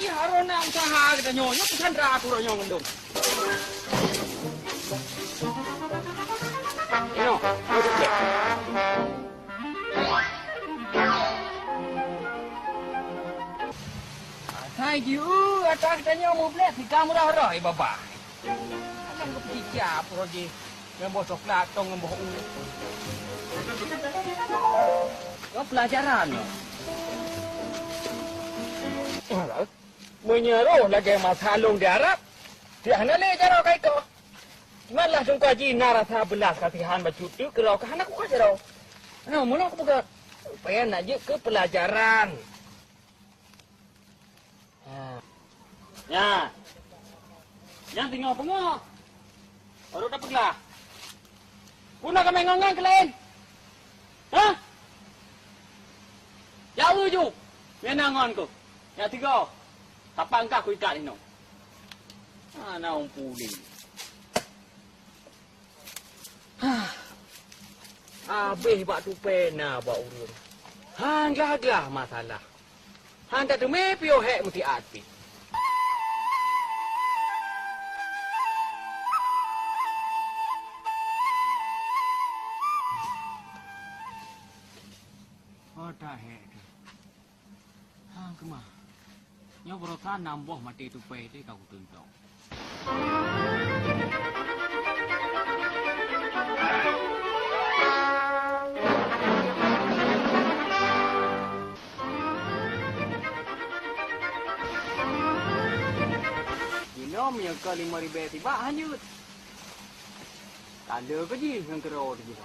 Iya, Haruna usaha kita nyoe, nyoe peusandra aku nyoe ngendong. Ino, duduk deh. Asai jieu ata geutanyoe mublek sika murah roh, eh, babah. Akan keupikia pura jih ngon boh coklat tong ngon boh u. Ngon pelajaran nyoe. Meunyoe roh lagèe masa lôn di Arab, tiah hana lé jaroe ka iko. Malah sungkah jih na rasa beulas kasihan bacut teuk keudroe ka hana kuka jaroe. Nah, meunan kupeugah, supaya na jeuet keu peulajaran. Ha. Nya. Nyang teungoh peungoh. Baru dapeuglah. Puna ka meu'en ngon-ngon keu laén? Hah? Jauh ju. Meu'en ngon ku. Nyang tiga. Tapang kah kuikat inoe. Hana umpu lé. Hah. Habéh bak tupée na bak ureuëng. Han glah-glah masalah. Han tateumé piôh hék meutiat pih. Oh, ta hék keuh. Hang keumah. Nyoe baroesa nam boh maté tupée teuh ka kuteuntok. Jinoe meunyoe ka limong ribée sibak hanyut. Tanda keu jih ngon keudroe teuh.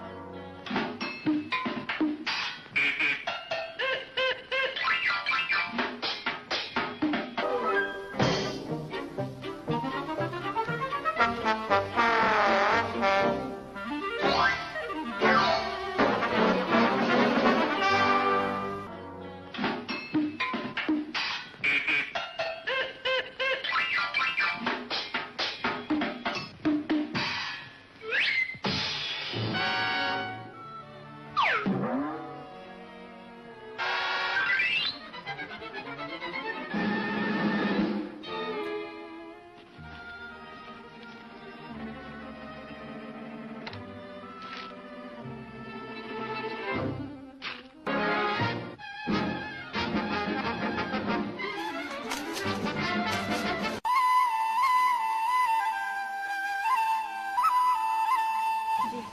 Jih,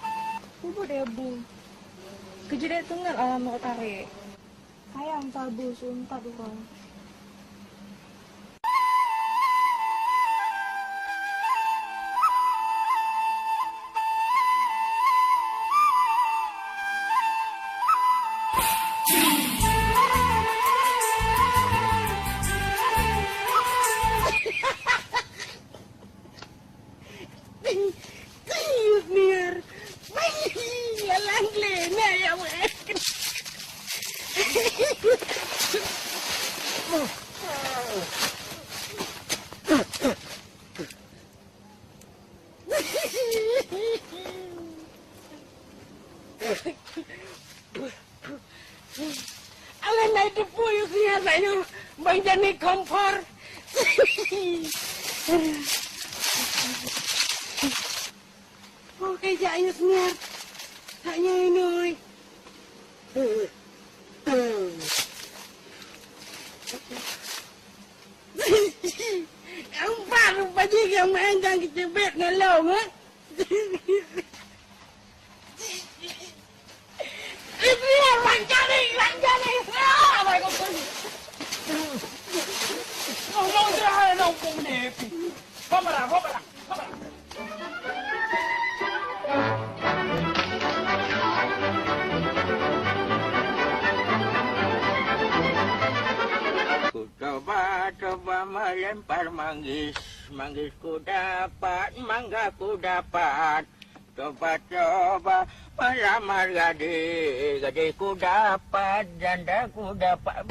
peue buet deh bu? Keu jidék teungeut alam rot tarek. Sayang tabu seuntat uroe. Lé, nè, ya weh. Alah, nai teupeu yue keunyat tanyoe, bang jani kompor. Oke, jak yue keunyat. Tanyoe inoi. Empat rupa jih nyang main dan keuceubet ngon lôn, eh? Ibu, lanjani, lanjani. Ah, baik, baik. Tolong, jangan, ampun, ni. Bawa barang, bawa barang, bawa barang. Ku coba-coba melempar manggis, manggis ku dapat, mangga ku dapat. Coba-coba melamar gadis, gadis ku dapat, janda ku dapat.